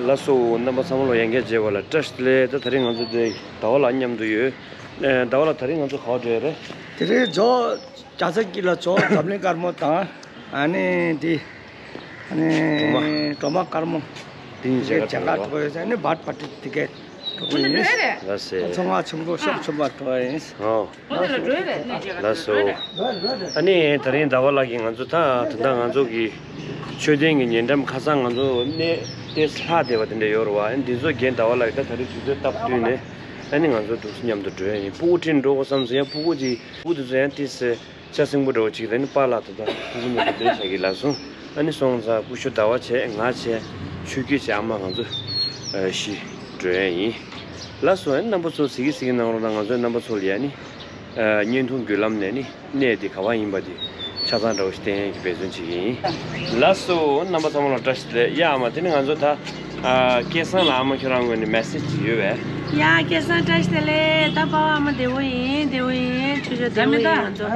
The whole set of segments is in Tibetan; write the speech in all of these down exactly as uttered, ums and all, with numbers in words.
ལགས་སོ། རྣམ་པ་ཚང་མ་ལ་ཡང་བསྐྱར་མཇལ་བ་ལ་བཀྲ་ཤིས་བདེ་ལེགས། ད་དེ་རིང་ང་ཚོ་འདི་ཟླ་བ་ལགས་མཉམ་དུ་ཡོད། ཨེ། ཟླ་བ་ལགས་དེ་རིང་ང་ཚོ་ག་པར་འགྲོ་ཡ་རེད། དེ་རིང་ཇོ་རྒྱལ་ས་སྐྱིད་ལ་ཇོ་འཛམ་གླིང་དཀར་མོ་དང་། ཨ་ནི་འདི། ཨ་ནི་སྒྲོལ་མ། སྒྲོལ་མ་དཀར་མོ། འདི་གཉིས་མཇལ་ཁ་འགྲོ་ཡ་རེད་པ། ཡོད་ས་ནི་བར་པར་ཊི་དེ་གས་འགྲོ་གི་ཡིན། ལགས་སེ། ཚོང་ཁང་ཆེན་པོ་ཤོབ་ཆེན་པོ་འགྲོ་ཡ་ཡིན། ཨོ། ལགས་སོ། ཨ་ནི་དེ་རིང་ཟླ་བ་ལགས་ཀྱིས་ང་ཚོ་ད་ད་ལྟ་ང་ཚོ་གི་མཆོད་རྟེན་གྱི་ཉེ་འགྲམ་ཁ་སང་ང་ཚོ་གནས་ཏེ་ལྷག་བསྡད་པ་དེ་འདྲ་ཡོད་རེད་པ། ཨ་ནི་འདི་ཚོ་རྒན་ཟླ་བ་ལགས་ཀྱིས་ད་ད་རེས་དུས་ཚོད་སྟབས་བསྟུན་ནས་ཨ་ནི་ང་ཚོ་འདུག་སེ་མཉམ་དུ་འགྲོ་ཡ་ཡིན། སྤུ་གུ་ཁྲིད་འགྲོ་དགོས་བསམ་སོང་། ཡང་སྤུ་གུ་དེ་སྤུ་གུ་དེ་ཚོ་ཡང་ཏོག་ཙམ་ཤ་སྲིང་པོ་འདྲ་པོ་ཅིག་རེད། ཨ་ནི་པཱ་ལགས་ད་ད་སྤུ་གུ་མཉམ་དུ་བསྡད་བཞག་གི་ལགས་སོ། ཨ་ནི་སོང་ཙང་སྐུ་ཞབས་ཟླ་བ་བྱས། ང་བྱས། ཆོས་སྐྱིད་བྱས། ཨ་མ། ང་ཚོ་ཨ་བཞི་འགྲོ་ཡ་ཡིན། ལགས་སོ། ཨ་ནི་རྣམ་པ་ཚོ་གཟིགས་ཀྱི་གཟིགས་ཀྱི་གནང་རོགས་གནང་། ང་ཚོའི་རྣམ་པ་ཚོ་ལ་ཡ་ནི་ཨ་བརྙན་ཐུང་བརྒྱུད་ལམ་ནས་ནི་གནས་འདི་ག་པར་ཡིན་པ་འདི་ཆ་ཚང་འདྲ་པོ་ཞིག་བསྟན་ཡ་གི་འབད་བརྩོན་བྱེད་ཀྱི་ཡིན། ལགས་སོ། རྣམ་པ་ཚང་མ་ལ་བཀྲ་ཤིས་བདེ་ལེགས། ཡ། ཨ་མ། དེ་ནི་ང་ཚོ་ད་ཨ་སྐལ་བཟང་ལགས། ཨ་མ་ཁྱོད་རང་ངོས་ནས་མེ་སེ་ཇི་ཅིག་ཡོད་པས། ཡ། སྐལ་བཟང་བཀྲ་ཤིས་བདེ་ལེགས། ད་པཱ་ཨ་མ་བདེ་པོ་ཡིན། བདེ་པོ་ཡིན། ཆོས་ཆོས་བདེ་པོ་ཡིན། ང་ཚོ།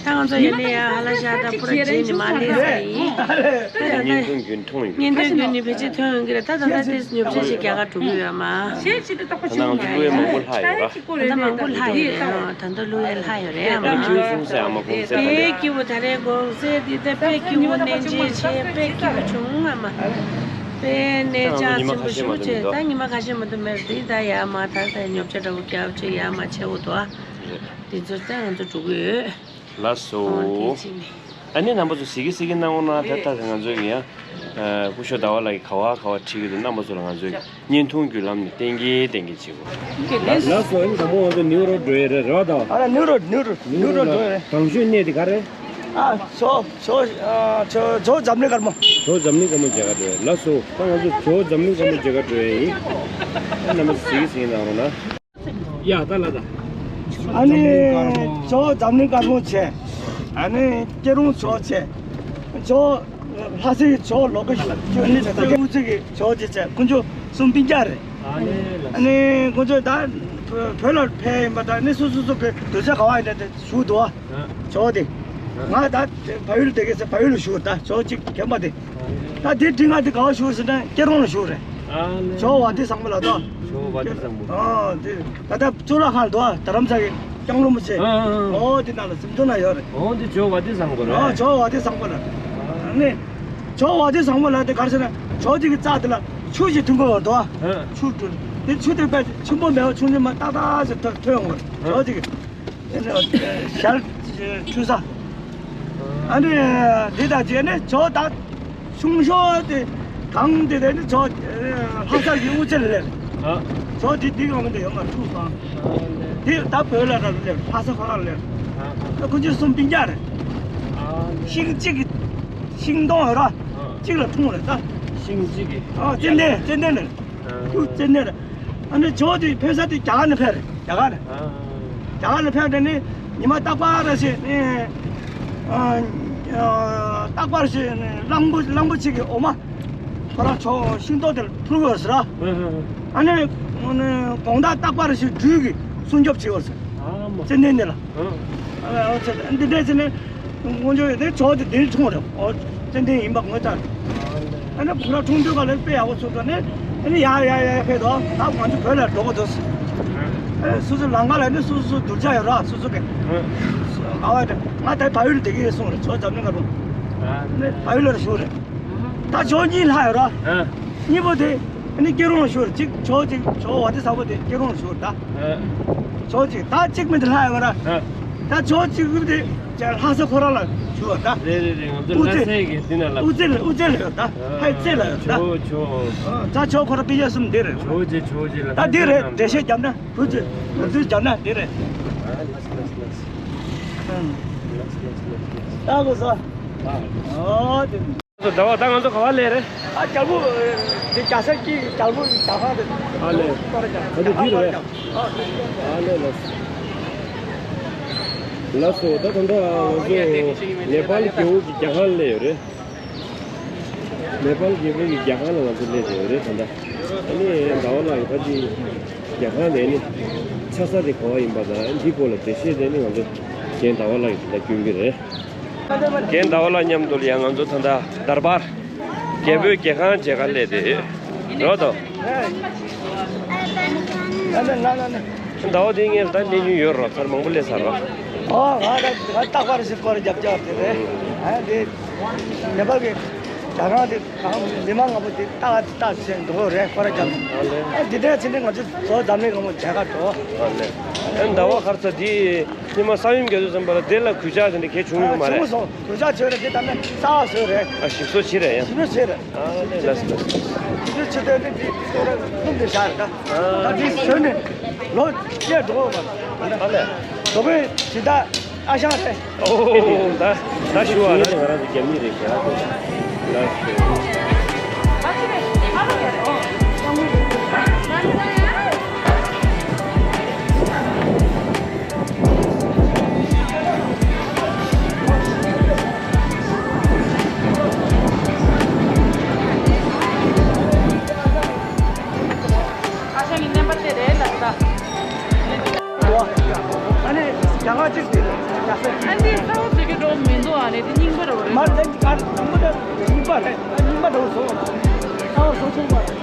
ད་ང་ཚོ་ཡ་ནི་ཡ་ཧ་ལ་ཤ་ད་པུ་ར་ཇི་ནི་མ་ལས་ས་ཡིན། ད་ད་ད། བརྙན་ཐུང་བརྒྱུད་ཐོན་ཡོད། བརྙན་ཐུང་བརྒྱུད་ནི་ཕལ་ཆེར་ཐོན་ཡོང་གི་རེད། ད་ད་ད་དེ་ཉོ་ཆ་ཞིག་རྒྱ་གར་འགྲོ་གི་ཡོད་མ། ད་ང་ཚོ་ཀླུ་ཡས་མང་པོ་ལྷག་ཡོད་ར། ད་མང་པོ་ལྷག་ཡོད་རེད། ད་ད་ཀླུ་ཡས་ལྷག་ཡོད་རེད། ཨ་མ། ཀླུ་ཡས་གསུང་སའི་ཨ་མ་གསུང་སའི་ད་དཔེ་ལས། སྐྱིད་པོ། ད་རེས་གུང་སེང་འདི་ད་དཔེ་སྐྱིད་པོ། གནས་མཇལ་བྱས་དཔེ་སྐྱིད་པོ་བྱུང་། ཨ་མ། དཔེ་གནས་ད་ང་ཚོ་མཇལ་ཉི་མ་ཆེན་པོ་ཁ་ཤས་མ་བྱས། གཏོགས་མེད་འདུག་ད་ཉི་མ་ཁ་ཤས་མ་གཏོགས་མེད་རེད། ད་ཡ་མ་ད་ད་ཉོ་ཆ་འདྲ་པོ་རྒྱབ་བྱས་ཡ་མ་བྱས་འོ་དོ། འདི་ཚོ་ད་ང་ཚོ་འགྲོ་གི་ཡོད། ལགས་སོ། ཨོ་དེ་ཅི་ནི། ཨ་ནི་རྣམ་པ་ཚོ་གཟིགས་ཀྱི་གཟིགས་ཀྱི་གནང་རོགས་གནང་། ད་ལྟ་ང་ཚོ་གི་ཡང་ཨ་སྐུ་ཞབས་ཟླ་བ་ལགས་ཀྱིས་ག་པར་ག་པར་ཁྲིད་ཀྱི་འདུག་རྣམ་པ་ཚོ་ལ་ང་ཚོས་བརྙན་ཐུང་བརྒྱུད་ལམ་ནས་བསྟན་གྱི་བསྟན་གྱི་བྱེད་དགོས། ལགས་སོ། ཨ་ནི་དང་པོ་ང་ཚོ་ནིའུ་རོ་འགྲོ་ཡི་རེད། རེད་པ་ད། ཨ་ལ་ནིའུ་རོ། ནིའུ་རོ། ནིའུ་རོ་འགྲོ་ཡི་རེད། དང་ཤོས་གནས་དེ་ག་རེ། ཨ་ཇོ་ཇོ་ཨ་ཇོ་ཇོ་འཛམ་གླིང་དཀར་མོ། ཇོ་འཛམ་གླིང་དཀར་མོ་མཇལ་ག་འགྲོ་ཡི། ལགས་སོ། ད་ང་ཚོ་ཇོ་འཛམ་གླིང་དཀར་མོ་མཇལ་ག་འགྲོ་ཡི་ཡིན། ཨ་རྣམ་པ་ཚོ་གཟིགས་ཀྱི་གཟིགས་ཀྱི་གནང་རོགས་གནང་། ཡ། ད་ལ་ད། ཨ་ནི་ཇོ་འཛམ་གླིང་དཀར་མོ་བྱས། ཨ་ནི་སྐྱིད་གྲོང་ཇོ་བྱས། ཇོ་ལྷ་སའི་ཇོ་ལོ་ཀེ་ཤན་ལ་ཇོ་ནི་ད་ལྟ་ཨུ་ཚུགས་ཀྱི་ཇོ་བྱས་བྱས། ཁོང་ཚོ་གསུམ་སྤུན་ཀྱག་རེད། ཨ་ནི་ཁོང་ཚོ་ད་བོད་ལ་ཕེབས་ཡིན་པ་ད་ནི་སོ་སོ་སོ་གི་གདུལ་བྱ་ག་པར་ཡིན་ད་དེ་བཞུགས་འདུག་པ། ཇོ་དེ། ང་ད་བལ་ཡུལ་བསྡད་ཀྱི་ཟེར་བལ་ཡུལ་ལ་བཞུགས། ད་ཇོ་གཅིག་རྒན་པ་དེ། ད་དེ་འདི་ང་དེ་ག་པར་བཞུགས་ཟེར་ན་སྐྱིད་གྲོང་ལ་བཞུགས་རེད། ཨ་ལེ། ཇོ་བ་དེ་བཟང་པོ་ལ་ད། ཇོ་བ་དེ་བཟང་པོ། ཨ་དེ་ད་ལྟ་གཙུག་ལག་ཁང་འདུག་པ། རྡ་རམ་ས་གི་ལྕང་ལོ་མོ་ཆེ། ཨ་ཨ་ཨ། ཨོ་དེ་ནང་ལ་གཟིམ་ཚོགས་ནང་ཡོད་རེད། ཨོ་དེ་ཇོ་བ་དེ་བཟང་པོ་རེད། ཨ་ཇོ་བ་དེ་བཟང་པོ་ལ། ཨ་ནི་ཇོ་བ་དེ་བཟང་པོ་ལ་དེ་ག་རེ་ཟེར་ན་ཇོ་དེ་གི་རྩ་དེ་ལ་ཆུ་ཞིག་ཐོན་གྱི་ཡོད་འདུག་པ། ཨ། ཆུ་བྲུས། དེ་ཆུ་དེ་དཔེ་ཆེན་པོ་མེད་པ་ཆུང་ཆུང་མ་ཏག་ཏག་ཞིག་ཐོན་ཐོན་ཡོང་བ་རེད། ཨ། ཇོ་དེ་གི། ཞལ་འཁྲུ་ས། ཨ་ནི་འདི་དང་བཅས་ནས་ཇོ་ད་ཆུང་ཤོས་དེ་གང་དེ་རེད། ནི་ཇོ་ལྷ་ས་གི་དབུ་རྩེ་ལ་སླེབས། ཨ། ཇོ་དེ་འདི་གང་དེ་ཡོང་མ་འཁྲུ་སོང་། ཨ་ལེ། དེ་ད་བོད་ལ་ར་སླེབས། ལྷ་ས་ཁོ་རང་སླེབས། ཨ། ད་ཁོ་ཚོ་གསུམ་སྤུན་ཀྱག་རེད། ཨ་ལེ། ཤིང་གཅིག་གི་ཤིང་སྡོང་ཡོད་ར། ཨ། གཅིག་ལ་འཁྲུངས་རེད་ད། ཤིང་གཅིག་གི། ཨ། ཙན་དན། ཙན་དན་རེད། ཨ། ཁོ་ཙན་དན་རེད། ཨ་ནི་ཇོ་དེ་ཕེབས་ས་དེ་རྒྱ་གར་ནས་ཕེབས་རེད། རྒྱ་གར་ནས། ཨ། རྒྱ་གར་ནས་ཕེབས་དེ་ནི་ཉི་མ་རྟག་པར་ཞིག་ནི། ཨ། ཨ། རྟག་པར་ཞིག་ནི་གླང་པོ་གླང་པོ་ཆེ་གི་འོ་མ་ཁོ་རང་ཇོ་ཤིང་ཏོག་དེར་འཁྲུ་ཡོད་ཟེར། ཨ། ཨ་ནི་དགོང་དག་རྟག་པར་ཞིག་སྦྲུལ་གྱིས་སྲུང་སྐྱོབ་བྱེད་ཡོད་ཟེར། ཨ་མ། ཙན་དན་དེ་ལ། ཨ། ཨ། འདི་འདྲ་ཟེར་ནས། དངོས་འབྱོར་ཡོད་དེ་ཇོ་དེ་འདིར་འཁྲུངས་རེད། ཨོ། ཙན་དན་ཡིན་པ་ངོ་ཚ། ཨ་ནི་བུ་ར་འཁྲུངས་དུས་ག་ལ་དཔེ་ཡག་པོ་ཚུགས་དོ་ནས། ཨ་ནི་ཡ་ཡ་ཡ་ཕེབས་དོ། ད་ང་ཚོ་བོད་ལ་འགྲོ་དགོས་དོ། ཨ། སོ་སོ་ལམ་ཁ་ལ་ནི་སོ་སོ་སོ་གདུལ་བྱ་ཡོད་ར། སོ་སོ་གི། ཨ་བ་དེ་ང་ད་བལ་ཡུལ་བསྡད་ཀྱི་ཡོད་གསུངས་རེད། ཇོ་འཛམ་གླིང་དཀར་པོ། ཨ་ནི་བལ་ཡུལ་ལ་བཞུགས་རེད། ད་ཇོ་གཉིས་ལྷག་ཡོད་ར། ཨ། གཉིས་པོ་དེ། ཨ་ནི་སྐྱིད་གྲོང་ལ་བཞུགས་རེད། གཅིག་ཇོ་གཅིག་ཇོ་བ་དེ་ཚ་པོ་དེ་སྐྱིད་གྲོང་ལ་བཞུགས་རེད་ད། ཨ། ཇོ་གཅིག་ད་གཅིག་མི་དེ་ལྷག་ཡོད་ར། ཨ། ད་ཇོ་གཅིག་དེ་ལྷ་ས་ཁོ་རང་ལ་བཞུགས་རེད་ད། རེད་རེད་རེད། ང་ཚོ་ལྷ་སའི་གི་འདི་ན་ལ། དབུ་རྩེ་ལ། དབུ་རྩེ་ལ་ཡོད་ད། ཨ། ཧའི་རྩེ་ལ་ཡོད་ད། ཇོ་ཇོ། ཨ། ད་ཇོ་ཁོ་རང་སྤུན་ཀྱག་གསུམ་འདི་རེད། ཇོ་རྗེ་ཇོ་རྗེ་ལ། ད་འདི་རེད། འགྲེལ་བཤད་བརྒྱབ་ན། དབུ་རྩེ། དབུ་རྩེ་བརྒྱབ་ན་འདི་རེད། ཨ། ལགས་ལགས་ལགས། ཨ། ལགས་ལགས་ལགས། ད་གོ་ས། ཨ། ཨོ་དེ། ཟླ་བ་ད་ང་ཚོ་ག་པར་སླེབས་རེད། ཨ། རྒྱལ་པོ། འདི་རྒྱལ་ས་སྐྱིད་རྒྱལ་པོ་རྒྱལ་ཁང་རེད། ཨ་ལེ། ད་ལྟ་འདི་རེད། ཨ་ལེ་ལགས། ལགས་སོ། ད་ད་ལྟ་ང་ཚོ་ནེ་པཱལ་རྒྱལ་པོ་གི་རྒྱལ་ཁང་སླེབས་ཡོད་རེད། ནེ་པཱལ་རྒྱལ་པོ་གི་རྒྱལ་ཁང་ལ་ང་ཚོ་སླེབས་ཡོད་རེད་ད་ལྟ། ཨ་ནི་ཟླ་བ་ལགས་ཀྱིས་ཕ་གི་རྒྱལ་ཁང་ནས་ནི་ཆགས་ས་དེ་ག་པར་ཡིན་པ་དང་འདི་སྐོར་ལ་འགྲེལ་བཤད་དེ་ནི་ང་ཚོ་རྒན་ཟླ་བ་ལགས་ཀྱིས་ད་ལྟ་སྐྱོན་གྱི་རེད། རྒན་ཟླ་བ་ལགས་མཉམ་དུ་ལ་ཡང་ང་ཚོ་ད་ལྟ་དར་བར་རྒྱལ་པོའི་རྒྱལ་ཁང་མཇལ་ཁ་སླེབས་ཏེ། རོ་དོ། ཟླ་བ་དེ་ངས་ད་གནས་ཉུལ་ཡོད་རོ། ཚར་མང་པོ་སླེབས་ཚར་རོ། ཨོ་ང་ད་ང་རྟག་པར་ཞིག་སྐོར་རྒྱབ་རྒྱབ་དེ་རེད། ཨ་འདི་ནེ་པཱལ་གི་ཇ་ཁང་དེ་གང་མི་མང་ང་པོ་དེ་ལྟ་ལྟ་ཟེར་འདུག་རེད། སྐོར་རྒྱབ། ཨ་འདི་འདྲ་ཚེ་འདི་ང་ཚོ་ཚོ་འཛམ་གླིང་གང་པོ་མཇལ་ཁ་འགྲོ། ཨ་ལེ། ཨ་ཟླ་བ་ཁར་ཚ་དེ་ཉི་མ་ས་ཡོམ་རྒྱག་དུས་ཙམ་པ་ལ་དེ་ལ་གུས་ཕྱག་དེ་འདྲ་གས་བྱུང་ཡོད་མ་རེད། བྱུང་སོང་། གུས་ཕྱག་བྱོས་རེད། དེ་ད་ནི་རྩ་བ་བཟོས་རེད། ཨ་ཞིག་གསོ་བྱེད་རེད་ཡ། ཞིག་གསོ་བྱེད་རེད། ཨ་ལས་ལས་ལས། དེ་ཚོ་ཆུ་དོན་དེ་དེ་དེ་ཚོ་ར་ལུང་དེ་བཞག་རེད་ད། ད་དེ་བཟོས་ནས་ལོ་བརྒྱད་འགྲོ་བ་མ་རེད། ཨ་ལས། དོ་དགོན་ཇི་ལྟར་ཨ་ཞང་སྟེ། ཨོ་ད་ད་ཞུ་བ་ལ་ང་རང་ཚོ་རྒྱ་མི་རེད་བཞག་དེ་ལ་ཞུ། ཨ་ཞང་གི་བསྟན་པ་དེ་རེད་ལ་ད། ཨ་ནི་རྒྱ་གར་གཅིག་དེ་རྒྱ་སེ། ཨ་འདི་གཙང་བོ་ཟེར་གྱི་འགྲོ་མི་འདུག་ཨ་ནི་དེ་རྙིང་པ་རེད་པ། མ་རེད་དེ་ག་རེ་དང་པོ་དེ་རྙིང་པ་རེད། ཨ་རྙིང་པ་འདྲ་བོ་བཟོ་བ་ལ་གཙང་བོ་བཟོ་ཆོག་པ་རེད།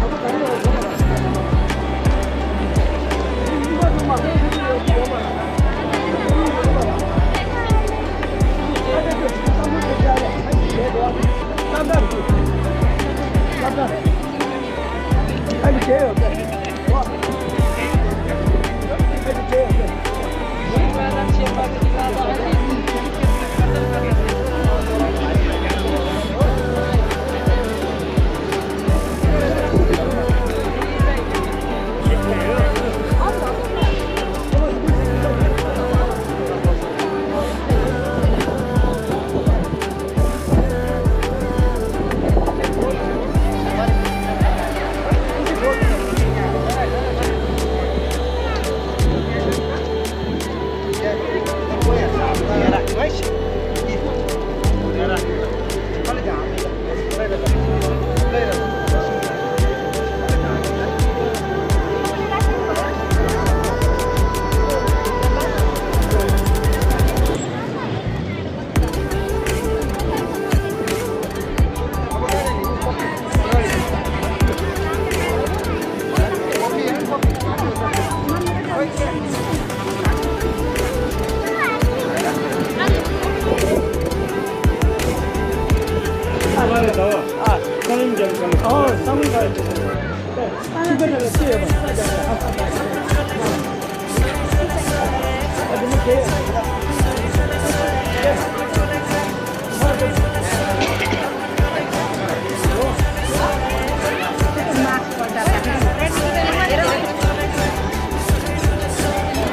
ད་ག་རེ་ཡོད་བཟོ་བ་ལ།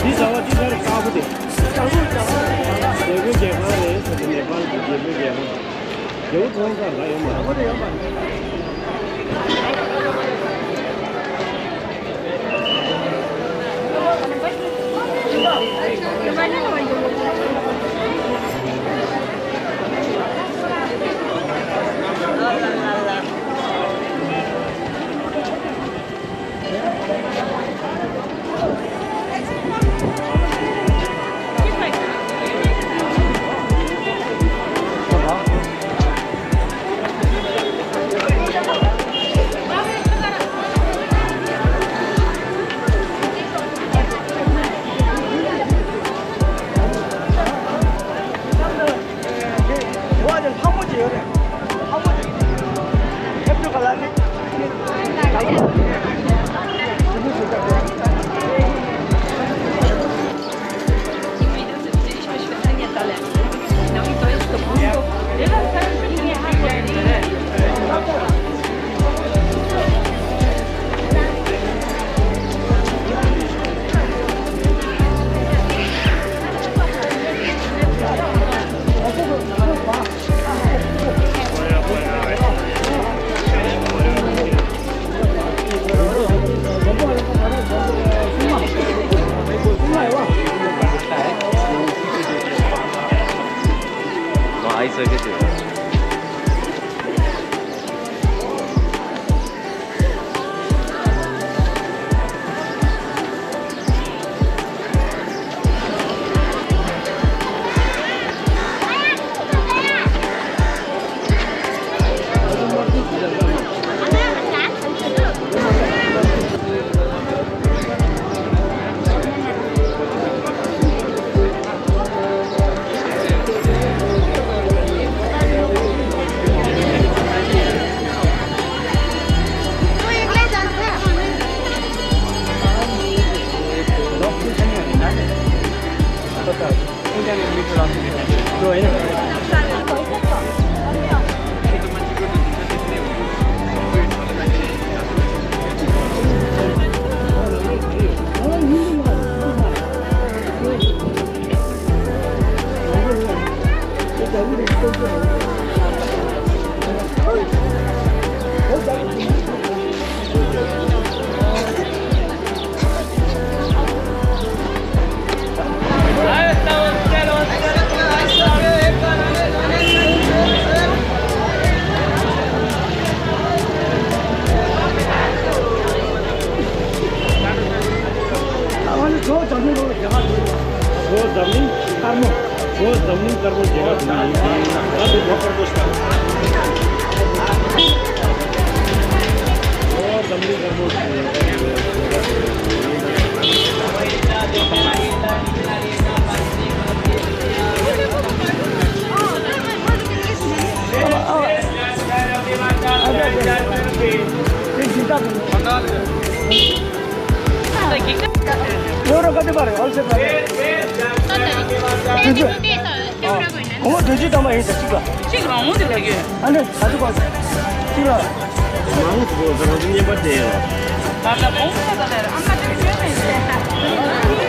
འདི་ཟ་བ་འདི་ལྷ་རི་དཀར་པོ་དེ། རྒྱལ་པོ་རྒྱལ་ཁང་རེད་ཟེར་དུས་ནེ་པཱལ་གྱི་རྒྱལ་པོ་རྒྱལ་ཁང་། རྒྱལ་པོ་མཐོང་ས་ལ་ཡོད་མ་རེད། འཛམ་གླིང་དཀར་མོ། ཨོ་འཛམ་གླིང་དཀར་མོ་མཇལ་ཁ་ཞུ་གི་ཡིན། ཨོ་འཛམ་གླིང་དཀར་མོ། ཡོ་རོ་ག་དེ་པར་ཨོལ་སེ་པར། ཨོ་དུ་ཅི་དམ་པ་ཡིན་ས་གཅིག་ལ། གཅིག་རང་དབང་དེ་ལ་ཡོད། ཨ་ནི་ད་དུ་ག་གཅིག་ལ། མང་དུ་རང་དུ་བསྙེན་པ་དེ་ཡོད། ད་ལྟ་བོང་ས་ད་ལྟ་ཨ་མ་དེ་ཡོད་མེད་ཟེར།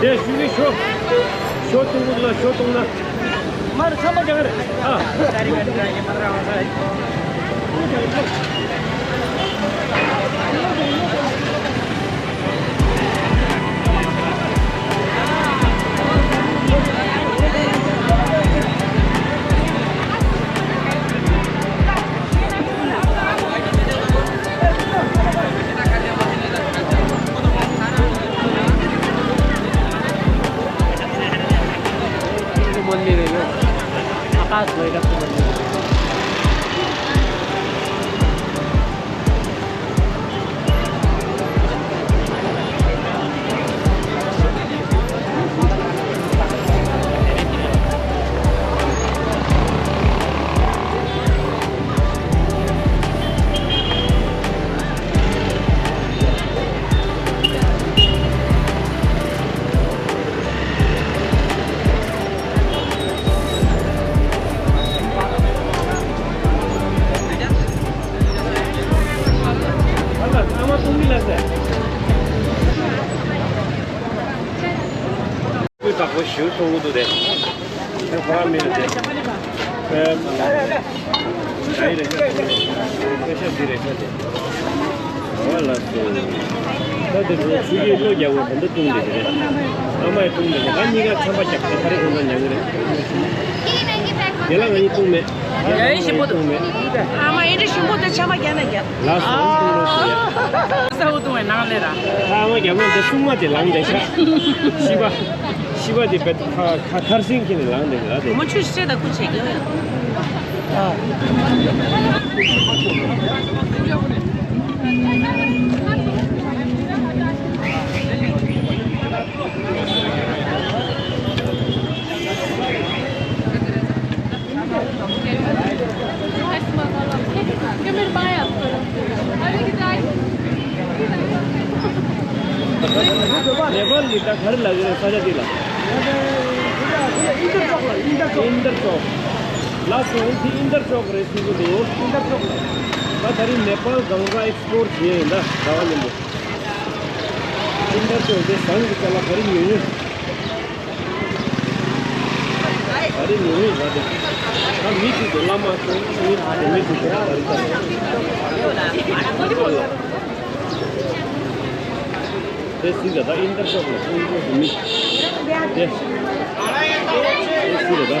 དེ་ཞུ་གི་ཤོ། ཤོ་གཏོང་གི་ལ་ཤོ་གཏོང་ན། མར་ཚང་མ་རྒྱག་རེད། ཨ། मंदिर है ना, आकाश भैरव का मंदिर। ཀུན་བདག་པོ་ཞུ་སོང་གི་འདུག་དེ། ཁོ་རང་མི་རེད་དེ། ཨེ། ཨ་ཡི་རེད། སྐད་ཆ་འདི་རེད་ཤག་དེ། ཨོ་ལགས་སོ། ད་དེ་ཚོ་ཆུ་རྒྱུས་ལོ་རྒྱག་པ་ད་འདི་བཏུང་དེ་རེད། ཨ་མ་ཡི་བཏུང་དེ་རེད། ང་གཉིས་ཀ་ཆམ་པ་རྒྱག་ད་ག་རེ་དགོངས་པ་ཉམས་ཀྱི་རེད། དེ་ལ་ང་གཉིས་བཏུང་མེད། ཡ་ཡི་ཞིམ་པོ་འདུག་བཏུང་མེད། ཨ་མ་ཡི་འདྲ་ཞིམ་པོ་འདུག་ཆམ་པ་རྒྱག་ན་རྒྱག་ལགས་སོ་བཏུང་རོགས་ཞུ་ཡ། ས་འུ་བཏུང་བའི་ནང་ལས་ར། ཨ་མ་རྒྱབ་ན་འདི་སྲུང་མ་དེ་ལངས་བསྡད་ཤག་ཤི་བ། ཤི་བ་དེ་བེད་ཁ་ཁ་ཐར་སིང་ཁྱེར་ནས་ལངས་བསྡད་ལ་དེ། མོ་ཆུ་ཤེས་ད་ཁུ་ཆེ་གི། ནེ་པཱལ་གྱི་ད་ག་རེ་ལབ་ཀྱི་རེད་ས་ཆ་འདི་ལ། ཨིན་དར་ཅོག་ལ་ཨིན་དར་ཅོག་ཨིན་དར་ཅོག་ལགས་སོ་འདི་ཨིན་དར་ཅོག་རེད་ཟེར་གྱི་འདུག་ཨིན་དར་ཅོག་ལ། ད་ད་རིང་ནེ་པཱལ་གངས་ར་ཨེགས་པོར་བྱས་ཡིན་ད་གྲྭ་བ་མཉམ་པོ། ཨིན་དར་ཅོག་དེ་ཟངས་ཀྱི་ཅ་ལག་ག་རེ་ཉུང་ཉུང་། ད་རེས་ཉུང་ཉུང་ར་དེ། ད་མི་ཞིག་དེ་བླ་མ་ཚོ་མི་དེ་མི་ཞིག་དེ་ད་རེས་ད། དེ་སྲིད་ད་ད་ཨིན་དར་ཤོག་ལ་ཁོང་ཚོ་གི་མི། དེ། དེ་སྲིད་ད་ད།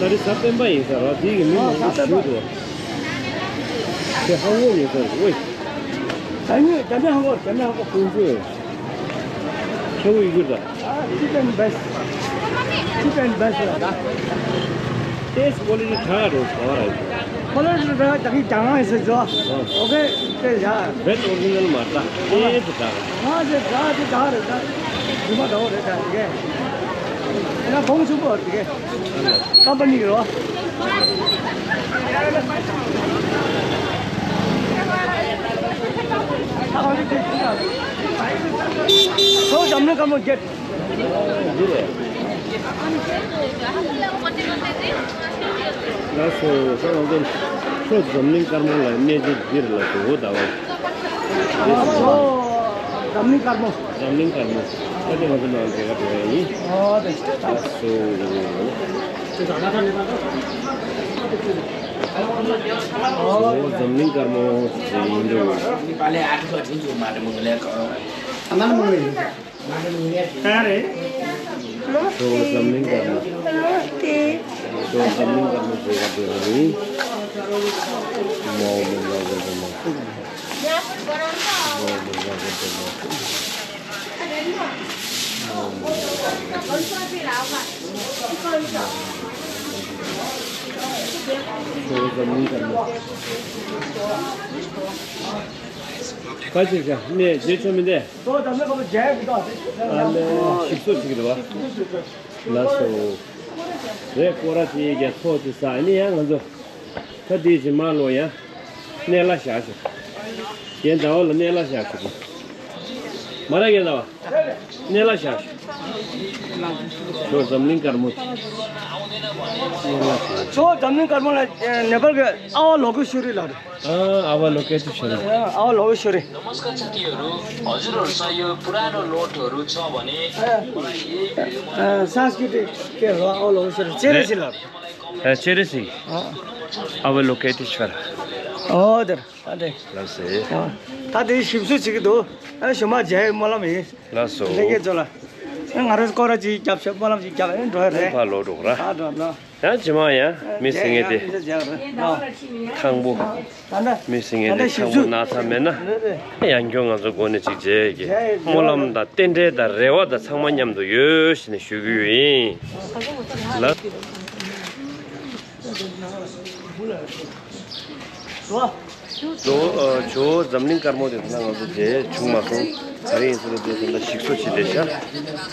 ད་རེས་གཟའ་སྤེན་པ་ཡིན་ས་ར་དེ་གི་མི་མང་པོ་ཞུ་འདུག་དེ་ཧང་ངོ་ཉེ་ས་རེད་ཝེ། ད་ནི་ད་ནི་ཧང་ངོ་ད་ནི་ཧང་ངོ་ཁོང་ཚོས་ཁྱེའུ་ཡི་གུར་ད། ཨ་ཅི་ཏན་བེས། ཅི་ཏན་བེས་ལ་ད། ཏེས་ཀོ་ལི་ཊི་ཁྲ་རོ་ཁ་བ་ར་ཡི། ཀོ་ལི་ཊི་ད་ད་གི་ཀྱང་ཨེ་སེ་ཇོ། ཨོ་ཁེ་ཏེ་ཡ། བེད་ཨོ་རི་ཇི་ནལ་མ་ད་ཏེས་ད། ང་ཟེར་ད་དེ་ད་རེད་ད། རྫུན་མ་ད་འོ་རེད་ད་དེ་གེ། ང་བོང་ཆུང་པོ་རེད་དེ་གེ། ཀམ་པ་ནི་རོ། ཁྲོ་འཛམ་གླིང་དཀར་མོ་བརྒྱད། ལགས་སོ། ས་ང་ཚོ་ཁྲོ་འཛམ་གླིང་དཀར་མོ་ལ་གནས་ཚུལ་འདིར་ལ་འགྲོ་འོ་ད་བ། ཁྲོ་འཛམ་གླིང་དཀར་མོ། འཛམ་གླིང་དཀར་མོ། ཨ་ནི་ང་ཚོ་ནང་དེ་ག་འགྲོ་ཡ་ཡིན། ཨོ་དེ། ལགས་སོ། ཨོ་འཛམ་གླིང་དཀར་མོ་ཞིག་ཡིན་འདུག་ཁྲོ་འཛམ་གླིང་དཀར་མོ། ཁྲོ་འཛམ་གླིང་དཀར་མོ་ཞེས་པ་འདི་ནི་མའོ་མི་ལ་གོ་དེ་མ་མའོ་མི་ལ་གོ་དེ་མ། ཁྲོ་འཛམ་གླིང་དཀར་མོ། ཁ་ཅིག་ཅག་ནས་རྗེས་ཆོ་མི་འདས། ཨ་ལས་ཞིག་གསོ་ཅིག་རེད་བ། ལགས་སོ། རེད་སྐོར་ར་དེ་རྒྱ་ཐོག་དེ་ས་ཨ་ནི་ཡང་ང་ཚོ་ཁ་དེའི་ཕྱི་མ་ལོ་ཡ། གནས་ལ་བཞག་ཞོག་རྒན་ཟླ་བ་ལ་གནས་ལ་བཞག་ཞོག་མ་ར་རྒན་ཟླ་བ། གནས་ལ་བཞག་ཞོག་ཁྲོ་འཛམ་གླིང་དཀར་མོ། གནས་ལ་བཞག་ཁྲོ་འཛམ་གླིང་དཀར་མོ་ལ་ནེ་པཱལ་གྱི་ཨ་བ་ལོ་ཀེ་ཤོ་རི་ལ་རེད། ཨ་ཨ་བ་ལོ་ཀེ་ཤོ་རི། ཨ་བ་ལོ་ཀེ་ཤོ་རི། नमस्कार साथीहरू। हजुरहरू सही हो, पुरानो नोटहरू छ भने मलाई यही भिडियोमा अँ, संस्कृति के हो, औलो उसरी चेरेसी ल। ए, चेरेसी। अँ। अब लोकेटेश्वर। हजुर, अरे। लसे। अँ, ताते शिवसु छिके दो। ए, सुमा जय मलम हे। लसो। लेके चला। ए, ngare skora chi kyap shap malam chi kyap, ए, ड्रॉयर है। पालो डोकरा। हाँ, ड्रॉयर ल। ཡང་ཇི་མ་ཡང་མི་སེང་གེ་དེ་ཁང་པོ། མི་སེང་གེ་དེ་ཁང་པོ་ན་ཚ་མེད་ན། ཡང་སྐྱོན་ང་ཚོ་སྒོ་ནས་ཅིག་མཇལ་གི་སྨོན་ལམ་དང་རྟེན་འབྲེལ་དང་རེ་བ་དང་ཚང་མ་མཉམ་དུ་ཡོད་ཞེས་ནས་ཞུ་གི་ཡོད་ཡིན། ལ། ལོ། ཇོ་བོ་འཛམ་གླིང་དཀར་མོ་དེ་ད་ང་ཚོ་དེ་བྱུང་མ་སོང་། ག་རེ་ཡིན་ཟེར་ན་དེ་ད་ཞིག་གསོ་བྱེད་བསྡད་ཤག་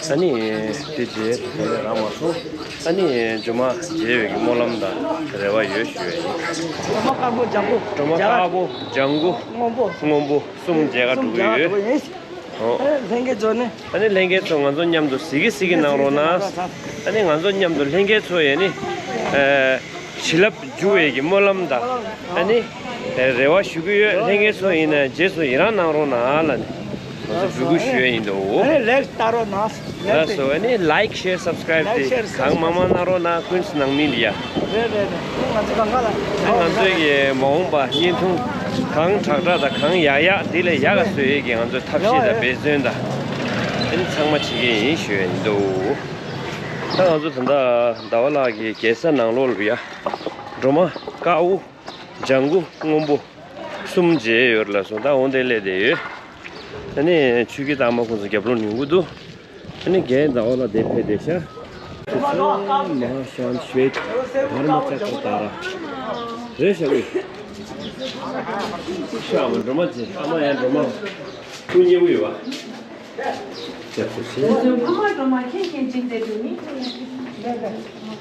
ཨ་ནི་དེ་རྗེས་དེ་རང་མ་སོང་། ཨ་ནི་ཇོ་མ་མཇལ་བའི་གི་སྨོན་ལམ་དང་རེ་བ་ཡོད་ཞུ་ཡ་ཡིན། སྒྲོལ་མ་དཀར་པོ་ལྗང་གུ། སྒྲོལ་མ་དཀར་པོ་ལྗང་གུ། སྔོན་པོ། སྔོན་པོ་གསུམ་མཇལ་ག་འགྲོ་གི་ཡོད། ཨོ། ལྷན་རྒྱས་ཚོ་ནི། ཨ་ནི་ལྷན་རྒྱས་ཚོ་ང་ཚོ་མཉམ་དུ་གཟིགས་གི་གཟིགས་གི་གནང་རོགས་གནང་། ཨ་ནི་ང་ཚོ་མཉམ་དུ་ལྷན་རྒྱས་ཚོ་ཡ་ནི། བྱིན་རླབས་འཇུག་པའི་གི་སྨོན་ལམ་དང་ཨ་ནི་རེ་བ་ཞུ་གི་ཡོད། ལྷན་རྒྱས་ཚོ་ཡིན་ན་རྗེས་སུ་ཡི་རང་གནང་རོགས་གནང་ལ་ནི་ང་ཚོ་འབོད་སྐུལ་ཞུ་ཡ་ཡིན་འདུག་ཨ་ནི་ལེགས་ལྟ་རོགས་གནང་། ལགས་སོ། ཨ་ནི་like share subscribe དེ་གང་མང་མང་གནང་རོགས་གནང་། ཀུན་སུ་ནང་མི་ལ་ཡ། རེད་རེད་རེད། ང་ཚོ་གང་ག་ལ། ཨ་ང་ཚོའི་གི་མ་འོངས་པ་བརྙན་ཐུང་གང་དྲག་དྲག་དང་གང་ཡག་ཡག་འདི་ལས་ཡག་ག་བཟོ་ཡས་གི་ང་ཚོའི་ཐབས་ཤེས་དང་འབད་བརྩོན་དང་ཨ་ནི་ཚང་མ་བྱེད་ཀྱི་ཡིན་ཞུ་ཡ་ཡིན་འདུག་ད་ང་ཚོ་ད་ལྟ་ཟླ་བ་ལགས་ཀྱི་རྒྱལ་ས་ནང་ལོགས་ལ་ཡ། སྒྲོལ་མ་དཀར་པོ་ལྗང་གུ་སྔོན་པོ་གསུམ་མཇལ་ཡོད་ལ་སོང་། ད་འོང་དེ་སླེབས་བསྡད་ཡོད། ཨ་ནི་ཆོས་ཀྱི་རྟགས་མ་ཁོང་ཚོ་རྒྱབ་ལོགས་ཉུང་གུ་འདུག་ཨ་ནི་རྒན་ཟླ་བ་ལགས་དེ་ཕེབས་བསྡད་ཤག་མ་ཧཱ་ཤཱནྟི་ཤྭེ་ཏ་དྷརྨ་ཙཀྲ་དྷ་ར། རེད་ཤག་གི་ཤག་མ་སྒྲོལ་མ་ཅན་ཨ་མ་ཡང་སྒྲོལ་མ་ཐུགས་མཉེས་པོ་ཡོད་པ། རྒྱབ་སྐྱོར་བྱེད། ཨ་མ་སྒྲོལ་མ་ཁྱེད་ཁྱེད་ཅིག་བསྡད་འདུག་ནི། རྒྱབ་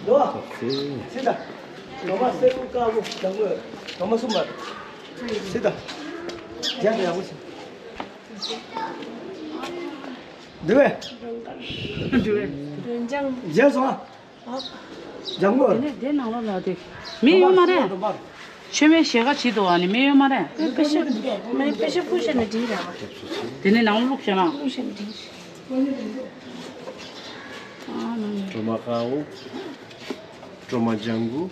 སྐྱོར་བྱེད། སྒྲོལ་མ་སེར་པོ་དཀར་པོ་ལྗང་གུ་སྒྲོལ་མ་གསུམ་པ། སི་ཏ། རྒྱབ་ཡག་པོ་བྱེད། འདི་བས། འདི་བས། རྒྱབ་སོང་ཨ། ལྗང་གུ། དེ་ནས་དེ་ནང་ལོགས་ལ་དེ། མི་ཡོད་མ་རེད། མཆོད་མེ་ཞལ་ཁ་བྱེད་དོ་ཨ་ནི་མི་ཡོད་མ་རེད། དཔེ་ཆ་མེད། དཔེ་ཆ་ཕུལ་བྱས་ནས་བྲིས་ར་བ། དེ་ནས་ནང་བླུགས་བྱས་ན། བླུགས་བྱས་ནས་བྲིས། ཨ་ནི། སྒྲོལ་མ་དཀར་པོ། སྒྲོལ་མ་ལྗང་གུ།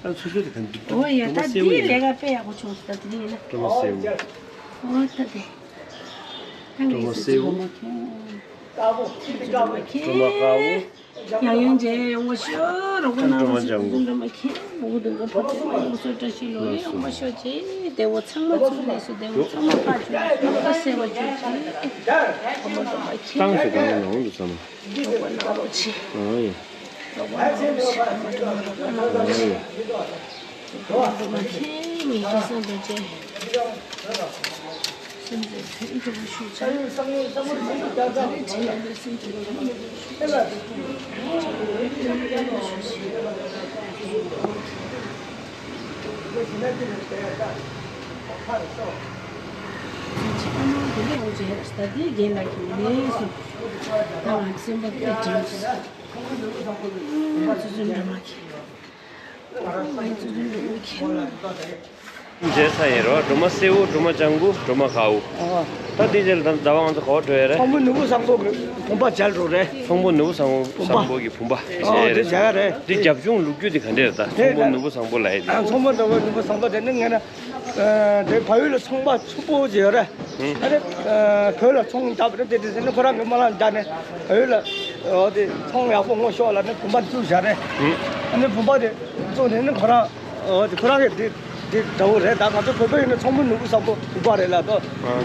ཨ་ཚོ་ཚོ་དེ་ག་འདུག་ཨོ་ཡ། ད་འདི་ལས་ཀ་དཔེ་ཡག་པོ་བྱུང་སོང་། ད་དེ་ཡིན་ན། སྒྲོལ་མ་སེར་པོ། ཨོ་ད་དེ། སྒྲོལ་མ་སེར་པོ། སྒྲོལ་མ་དཀར་པོ། ཡང་ཡང་མཇལ་ཡོང་བ་ཤོག་རོགས་པ་གནང་། སྒྲོལ་མ་ལྗང་གུ། སྒྲོལ་མ་མཁྱེན། འོ་དེ་ང་ཕ་ཚོ་ལ་ཡོངས་སུ་བཀྲ་ཤིས་ལོ་ཡོང་བ་ཤོག་ཅེས་བདེ་བོ་ཚང་མ་ཚུར་ལས་སུ་བདེ་བོ་ཚང་མ་ཕར་བྱོན་ཤོག་ཁ་གསལ་བ་བྱོས་ཅེས་ཨ་མ་སྒྲོལ་མ་མཁྱེན། ཏང་སུ་གང་ལ་འོང་དུ་བསམ། རོགས་པ་གནང་རོགས་བྱེད། ཨ་ཡེ། རོགས་པ་གནང་རོགས་བྱེད། ཨ་མ་སྒྲོལ་མ་རོགས་པ་གནང་རོགས་བྱེད། ཨ་མ་སྒྲོལ་མ་མཁྱེན། ངེད་ཀྱི་སེམས་པ་བྱེད། སེམས་ཅན་ཕན་ཐོགས་ཤུགས་ཆེ། སེམས་ཅན་ཕན་ཐོགས་ཤུགས་ཆེ། སེམས་ཅན་ཕན་ཐོགས་ཤུགས་ཆེ། མཇལ་ས་ཡིན་རོ། སྒྲོལ་མ་སེའུ། སྒྲོལ་མ་ལྗང་གུ། སྒྲོལ་མ་གའུ། ཨ། ད་འདི་རྗེས་ལ་ད་ཟླ་བ་ང་ཚོ་ག་པར་འགྲོ་ཡ་རེད། ཚོང་དཔོན་ནོར་བུ་བཟང་པོ་གི་བུམ་པ་མཇལ་འགྲོ་རེད། ཚོང་དཔོན་ནོར་བུ་བཟང་པོ། བུམ་པ། བཟང་པོ་གི་བུམ་པ་ཨ། མཇལ་དེ་རེད། མཇལ་ཡ་རེད། འདི་རྒྱབ་ལྗོངས་ལོ་རྒྱུས་འདི་ག་འདྲ་རེད། ད་དེ་ཚོང་དཔོན་ནོར་བུ་བཟང་པོ་ལབ་ཡ་འདི། ཚོང་དཔོན་ནོར་བུ་ནོར་བུ་བཟང་པོ་དེ་ནི་ངས་ན། ཨ། དེ་བལ་ཡུལ་ལ་ཚོང་པ་ཕྱུག་པོ་ཅིག་ཡོད་རེད། ཨ་ནི། ཨ། བོད་ལ་ཚོང་བརྒྱབ་རེད། དེ་དེ་ཟེར་ནས་ཁོ་རང་གི་སྨོན་ལམ་བརྒྱབ་ནས་བལ་ཡུལ་ལ། འོ་དེ་ཚོང་ཡག་པོ་ངོ་ཤོག་ལབ་ནས་བུམ་པ་བཙུགས་བཞག་རེད། ཨ་ནི་བུམ་པ་དེ་བཙུགས་ནས་ནི་ཁོ་རང་། འོ་དེ་ཁོ་རང་གི་དེ་དེ་འདྲ་བོ་རེད། ད་ང་ཚོ་བོད་པ་ཡིན་ན་ཚོང་དཔོན་ནོར་བུ་བཟང་པོ་བུམ་པ་རེད་ལབ་དོ།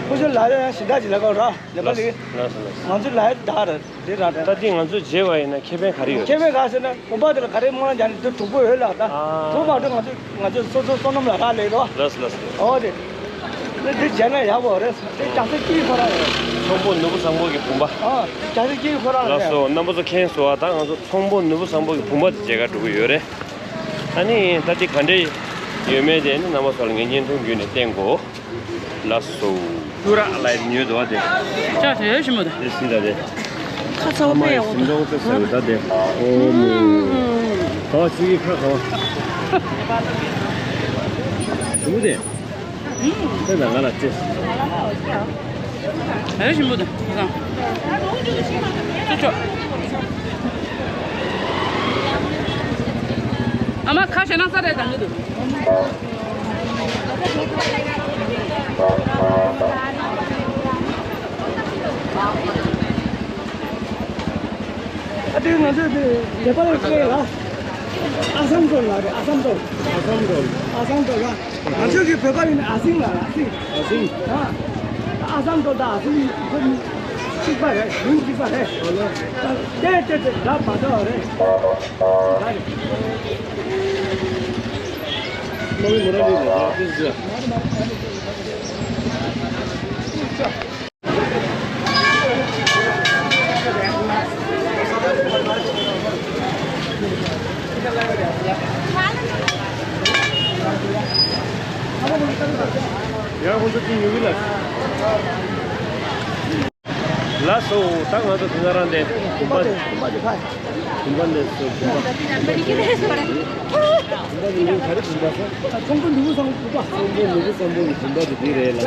ཁོ་ཚོ་ལབ་ཡ་ཡང་ཞེ་དྲག་ཅིག་ལབ་གོ་ར། ནེ་པ་ལི། ལགས་སོ་ལགས་སོ། ང་ཚོ་ལབ་ཡ་འདྲ་རེད། དེ་རང་རེད། ད་འདི་ང་ཚོས་མཇལ་བ་ཡིན་ན་ཁེ་ཕན་ག་རེ་ཡོད། ཁེ་ཕན་ག་ཟེར་ན་བུམ་པ་དེ་ལ་ག་རེ་སྨོན་ལམ་རྒྱག་ནས་དེ་གྲུབ་པོ་ཡོད་ལ། ད་ཨ། གྲུབ་མ་གྲུབ་ང་ཚོས་ང་ཚོས་སོ་སོའི་བསོད་ནམས་ལ་རག་ལས་རོ། ལགས་སོ་ལགས་སོ། ཨོ་དེ། དེ་དེ་བྱས་ན་ཡག་པོ་རེད། དེ་རྒྱ་སེ་སྐྱིད་ཁོ་རང་རེད། ཚོང་དཔོན་ནོར་བུ་བཟང་པོ་གི་བུམ་པ། ཨ། རྒྱ་སེ་སྐྱིད་ཁོ་རང་རེད། ལགས་སོ། རྣམ་པ་ཚོ་མཁྱེན་སོང་ཨ། ད་ང་ཚོ་ཚོང་དཔོན་ནོར་བུ་བཟང་པོ་གི་བུམ་པ་དེ་མཇལ་ག་འགྲོ་གི་ཡོད་རེད། ཨ་ནི་ད་དེ་ག་འདྲ་ཡོད་མེད་དེ་ནི་རྣམ་པ་ཚོ་ལ་ངས་བརྙན་ཐུང་བརྒྱུད་ནས་བསྟན་དགོས། ལགས་སོ། ཀུ་ར་ལ་ཉོས་འདུག་བ་དེ། ཅག་དེ་ཞིམ་པོ་དེ། དེ་སྲིད་ད་དེ། ཁ་ཚ་བ་ཨ་མ་ཡི་སེམས་ནང་དཔེ་ཟ་རེད་ད་དེ། ཨོ་མོ། ཁ་བ་ཅིག་གི་ཁ་ཁ་བ། ཞིམ་པོ་དེ། དེ་ན་ང་ལ་ཅེས། ཨེ་ཞིམ་པོ་དེ། ཅོ་ཅོ། ཨ་མ་ཁ་ཞེ་ན་ས་རེད་དང་གི་འདུག་ཨ་དེ་ང་ཚོས་དེ་ལེ་པ་ལ་སྤྲད་ལ། ཨ་སམ་ཏོལ་ལ་རེད། ཨ་སམ་ཏོལ། ཨ་སམ་ཏོལ། ཨ་སམ་ཏོལ་ལ། ང་ཚོས་ཀྱི་བོད་པ་ཡིན་ན་ཨ་སིང་ལ་ཨ་སིང་། ཨ་སིང་། ཨ། ཨ་སམ་ཏོལ་དང་ཨ་སིང་ཁོ་གཉིས་གཅིག་པ་རེད། ཡུལ་གཅིག་པ་རེད། ཨ་ལ། དེ་དེ་དེ་འདྲ་མ་འདྲ་བ་རེད། ད་རེད། ཡང་ཁོང་ཚོ་ཅི་ཉོ་གི་ལ། ལགས་སོ། ད་ང་ཚོ་དེ་ང་རང་དེ་བུམ་པ་དེ། བུམ་པ་དེ་ཕ། བུམ་པ་འདི་སུ་བུམ་པ། བུམ་པ་འདི་མིང་ག་རེ་བུམ་པ་ཟེར། ཚོང་དཔོན་ནོར་བུ་བཟང་པོ་བུམ་པ། ཚོང་དཔོན་ནོར་བུ་བཟང་པོ་ཡི་བུམ་པ་དེ་འདི་རེད་ལ།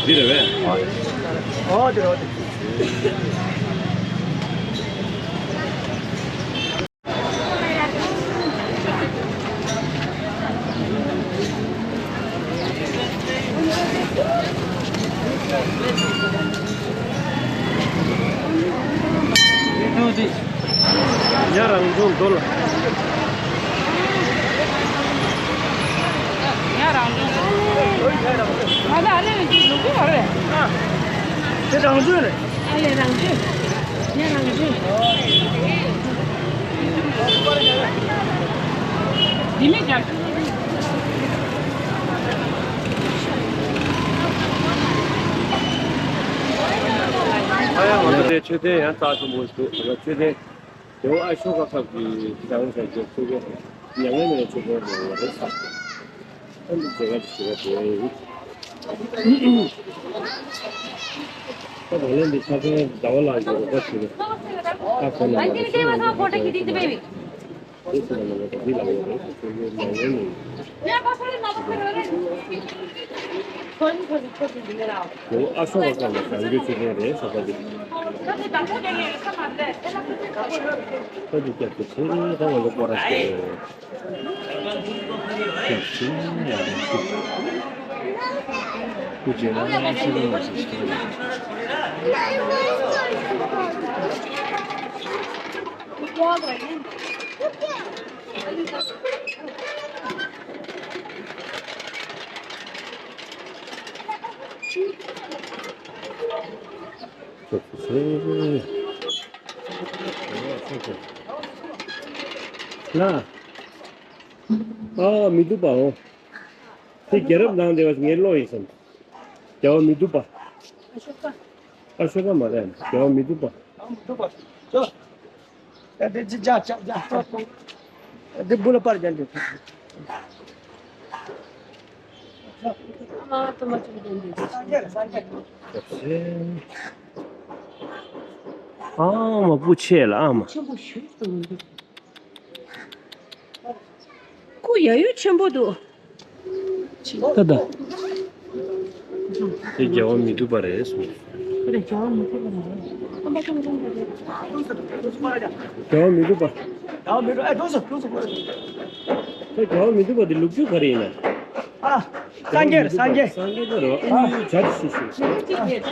འདི་རེད་བས། ཨོ་དེ་རེད། ཉ་རང་བྱུང་རྡོ་ལ། ཉ་རང་བྱུང་རྡོ། ང་ཚོ་ཨ་ལེ་ལ་ཅིག་ལུག་གུ་བ་རེད། དེ་རང་བྱུང་རེད། ཨ་ལེ་རང་བྱུང་། ཉ་རང་བྱུང་། འདི་མི་རྒྱག་ཨ་ཡ་ང་ཚོ་དེ་མཆོད་རྟེན་ཡང་རྩ་ཆེན་པོ་ཞིག་འདུག་ང་ཚོ་མཆོད་རྟེན། དེ་བོ་ཨ་ཤོ་ཀ་ཁབ་ཀྱི་དང་ས་ཀྱི་ཚུ་གེ་མྱ་ངན་མེད་ཚུ་གེ་རེ་བ་རེ་ས། ཨ་ནི་ཛེ་ག་ཅི་ཞིག་རེ་བ་ཡིན། ད་བ་ལན་འདི་ཆ་ཚང་ཟླ་བ་ལགས་ཀྱི་རོགས་པ་ཞིག་རེད། ཨ་ཁོ་ན་མ་རེ་ཤོ་ན་མ་རེ་ཤོ་ན་མ་རེ་ཤོ་ན་མ་རེ་འདི་ལ་བ་རེ་ཚུ་གེ་མྱ་ངན་མེད། ཨོ་ཨ་ཤོ་ཀ་ཁབ་ལ་གང་རྒྱུ་ཆེ་མཁན་རེད་ས་ཁ་འདི། ཁ་འདི་སྐྱབས་ཆེ་ཆེ་ད་ང་ལོ་སྐོར་ར་ཆེ་སྐྱབས་ཆེ་ཡ་རེད། སྐུ་མཁྱེན་ན་ས་ཁ་ལ་ཆེ་ཆེ། ལ། ཨ་མི་འདུག་པའོ། དེ་རྒྱལ་རབས་ནང་དེ་བ་ངའི་བློ་ཡིན་བསམ། རྒྱལ་བ་མི་འདུག་པ། ཨ་ཤོ་ཀ་མ་རེད། རྒྱལ་བ་མི་འདུག་པ། ཨ་མི་འདུག་པ། ཅོ། ད་དེ་ཅི་ཅག་ཅག་ཅག་ཅག་འདི་སྦུག་ལ་པར་རྒྱག་འདུག་ཨ་མ་སྤུ་ཆེ་ལ་ཨ་མ། ཆེན་པོ་ཞིག་ཏུ་འདུག་སྐུ་ཡ་ཡོ་ཆེན་པོ་འདུག་ད་ད། དེ་རྒྱལ་བ་མི་འདུག་པ་རེད་གསུངས། རྒྱལ་བ་མི་འདུག་པ་རེད། རྒྱལ་བ་མི་འདུག་པ། རྒྱལ་བ་མི་འདུག་ཨེ་འགྲོ་སོང་འགྲོ་སོང་། ད་རྒྱལ་བ་མི་འདུག་པ་དེ་ལོ་རྒྱུས་ག་རེ་ཡིན་ན། ཨ། སངས་རྒྱས་རེད་སངས་རྒྱས། སངས་རྒྱས་ད་རེད་བ། ཨ་ནི་བྱ་ཅི་ཤི་ཤི། སངས་རྒྱས་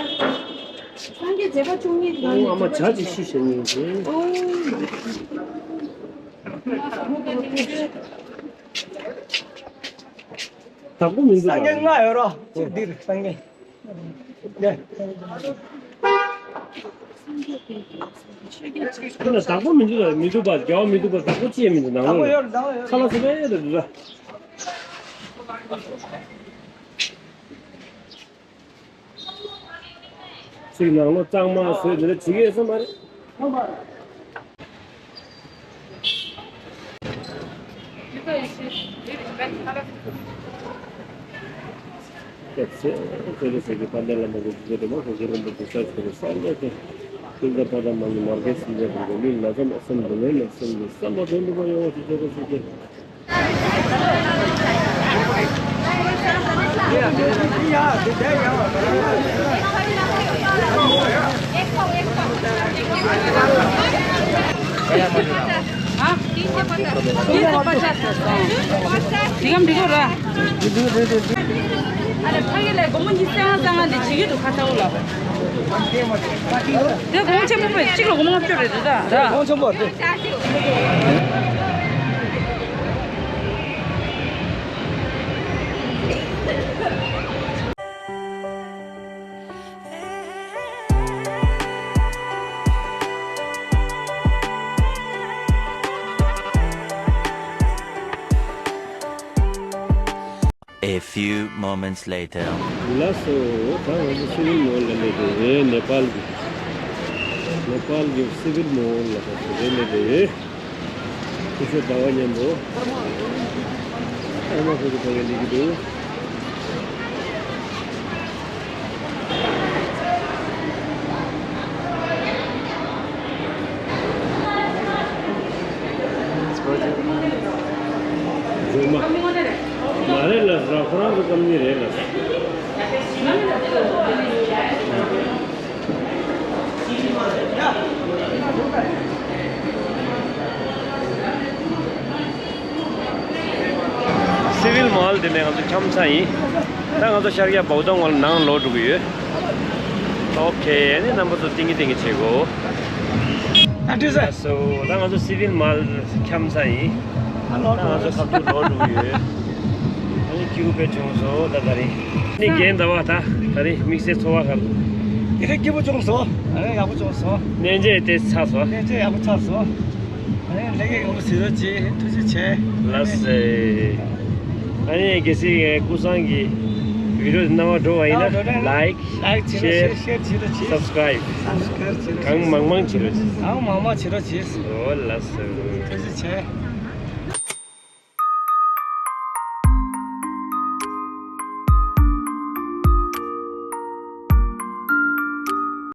མཛད་པ་བཅུ་གཉིས་ཨ་མ་བྱ་ཅི་ཤི་ཤི་ཉིན་གྱི། ཨོ། བདག་པོ་མི་འདུག་སངས་རྒྱས་པ། ལྔ་ཡོད་རོ། གཅིག་འདིར་སངས་རྒྱས། ཡ། ཁྱོད་ལ་བདག་པོ་མི་འདུག་ལ་མི་འདུག་པ་རྒྱལ་བ་མི་འདུག་པ་བདག་པོ་ཅི་ཡང་མི་འདུག་ནང་ལོགས་ལ། ཁ་ལག་ཟ་བས་རེད་འདུག་ལ། ཅིག་ནང་ལོགས་གཙང་མ་བཟོས་འདི་འདྲ་བྱེད་ཀྱི་ཡོད་ས་མ་རེད། སྐྱབས་རྗེ་བརྩོན་འགྲུས་ཟེར་གྱི་དཔལ་ལྡན་བླ་མ་གི་རྗེ་བདེ་མོ་གོང་གི་རིན་པོ་ཆེ་ས་ཆེ་རུ་ས་གནས་ཏེ། ཀུན་དགའ་ཕ་དང་མ་ནི་མར་གད་སེམས་ཅན་ཀུན་ཏུ་མི་ལ་ཙམ་སེམས་སྡུག་བསྔལ་ལས་སེམས་ཀྱི་བསམ་པ་དོན་གྲུབ་པ་ཡོང་བ་ཞིག་བྱེད་དགོས་ཟེར་གྱི། འདི་གམ་འདི་གོ་ར། ཨ་ལེ་ཕ་གི་ལས་སྒོར་མོ་ཉི་ཤུ་རྩ་ལྔ་རྩ་ལྔ་འདི་བྱེད་ཀྱི་འདུག་ཁ་ཚ་བོ་ལ། དེ་སྒོར་མོ་ཆེན་པོ་མེད་གཅིག་ལ་སྒོར་མོ་ལྔ་བཅུ་རེད་འདུག་ད་ར། སྒོར་མོ་ཆེན་པོ་རེད། A few moments later. ལགས་སོ། ད་ང་ཚོ་སི་ཝིལ་མོལ་ལ་སླེབས་ཏེ་ཡོད། ནེ་པཱལ་གྱི་ནེ་པཱལ་གྱི་སི་ཝིལ་མོལ་ལ་ད་ཚོ་སླེབས་ཏེ་ཡོད། སྐུ་ཞབས་ཟླ་བ་མཉམ་པོ་ཨ་མ་ཁོ་ཚོ་ཕ་གི་སླེབས་ཀྱི་འདུག་རྫུན་མ། མ་རེད་ལ་ཟེར། ཁོ་རང་ཚོ་སྐམ་ནི་རེད་ལ། སི་ཝིལ་མོལ་འདི་ནས་ང་ཚོ་འཁྱམ་ས་ཡིན། ད་ང་ཚོ་ཤར་རྒྱག་བའུ་ཏང་ཝལ་ནང་ལོག་འགྲོ་གི་ཡོད། ཨོ་ཁེ། ཨ་ནི་རྣམ་པ་ཚོ་ཏིང་ངེ་ཏིང་ངེ་བྱེད་དགོས། ཨ་འདྲ་ས། སོ། ད་ང་ཚོ་སི་ཝིལ་མོལ་འཁྱམ་ས་ཡིན། ད་ང་ཚོ་ཁ་ཐུག་ལོག་འགྲོ་གི་ཡོད། ཨ་ནི་ཁྱེའུ་དཔེ་བྱུང་སོང་ད་ག་རེ། ཨ་ནི་རྒན་ཟླ་བ་ད་ག་རེ་དམིགས་བསལ་ཚོར་བ་ག་རེ། དེ་རིང་སྐྱིད་པོ་བྱུང་སོང་། ཨ་ནི་ཡག་པོ་བྱུང་སོང་། གནས་མཇལ་དེ་ཚར་སོང་། གནས་མཇལ་ཡག་པོ་ཚར་སོང་། ཨ་ནི་ལྷན་རྒྱས་ཡོངས་ལ་གཟིགས་རོགས་གྱིས། ཐུགས་རྗེ་ཆེ། ལགས་སེ། ཨ་ནི་གལ་སྲིད་ཀུན་བཟང་གི་བི་ཌིའོ་འདི་རྣ་བར་འགྲོ་བ་ཡིན་ན། ལའིཀ། ལའིཀ་བྱེད་རོགས་ཤེར། ཤེར་བྱེད་རོགས་གྱིས། སབ་སི་ཀ་རའིབ། སབ་སི་ཀ་རའིབ་བྱེད་རོགས་གང་མང་མང་བྱེད་རོགས་གྱིས། གང་མང་མང་བྱེད་རོགས་གྱིས། ཨོ་ལགས་སེ། ཐུགས་རྗེ་ཆེ།